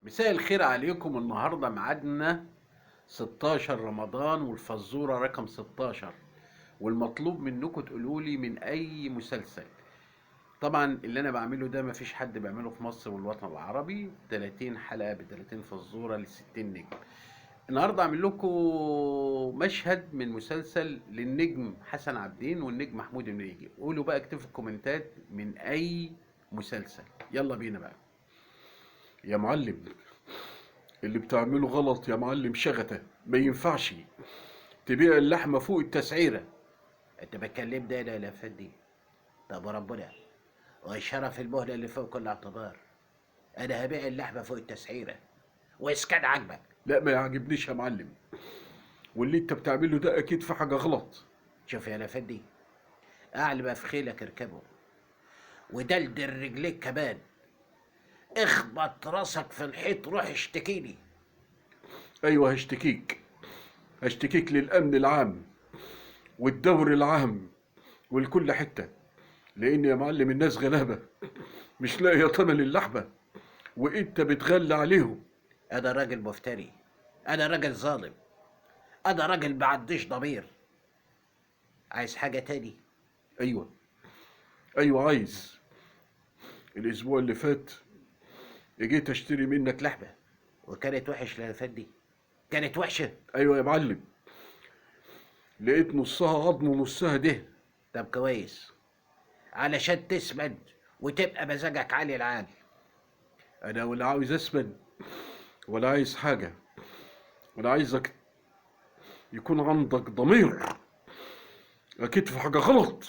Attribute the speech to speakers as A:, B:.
A: مساء الخير عليكم. النهارده ميعادنا 16 رمضان والفزوره رقم 16، والمطلوب منكم تقولوا لي من اي مسلسل. طبعا اللي انا بعمله ده مفيش حد بيعمله في مصر والوطن العربي، 30 حلقة ب 30 فزوره ل 60 نجم. النهارده اعمل لكم مشهد من مسلسل للنجم حسن عبدين والنجم محمود المليجي. قولوا بقى، اكتبوا في الكومنتات من اي مسلسل. يلا بينا بقى. يا معلم اللي بتعمله غلط يا معلم شغته، ما ينفعش تبيع اللحمة فوق التسعيره.
B: انت بتكلم ده انا يا فندي؟ طب وربنا والشرف المهنة اللي فوق كل اعتبار، انا هبيع اللحمة فوق التسعيره واسكان عاجبك.
A: لا ما يعجبنيش يا معلم، واللي انت بتعمله ده اكيد في حاجة غلط.
B: شوف يا لفندي، اعلى ما في خيلك اركبه ودلدل رجليك كمان، اخبط راسك في الحيط، روح اشتكيني.
A: ايوه هشتكيك، هشتكيك للامن العام والدور العام ولكل حتة، لان يا معلم الناس غلابة مش لاقيه تمن اللحمة وانت بتغلي عليهم.
B: انا راجل مفتري، انا راجل ظالم، انا راجل ما عنديش ضمير. عايز حاجة تاني؟
A: ايوه ايوه عايز. الاسبوع اللي فات جيت اشتري منك لحمه.
B: وكانت وحش يا فندي؟ كانت وحشة.
A: ايوه يا معلم، لقيت نصها عظم ونصها ده.
B: طب كويس، علشان تسمن وتبقى مزاجك عالي العال.
A: انا ولا عاوز اسمن ولا عايز حاجة، ولا عايزك يكون عندك ضمير. اكيد في حاجة غلط.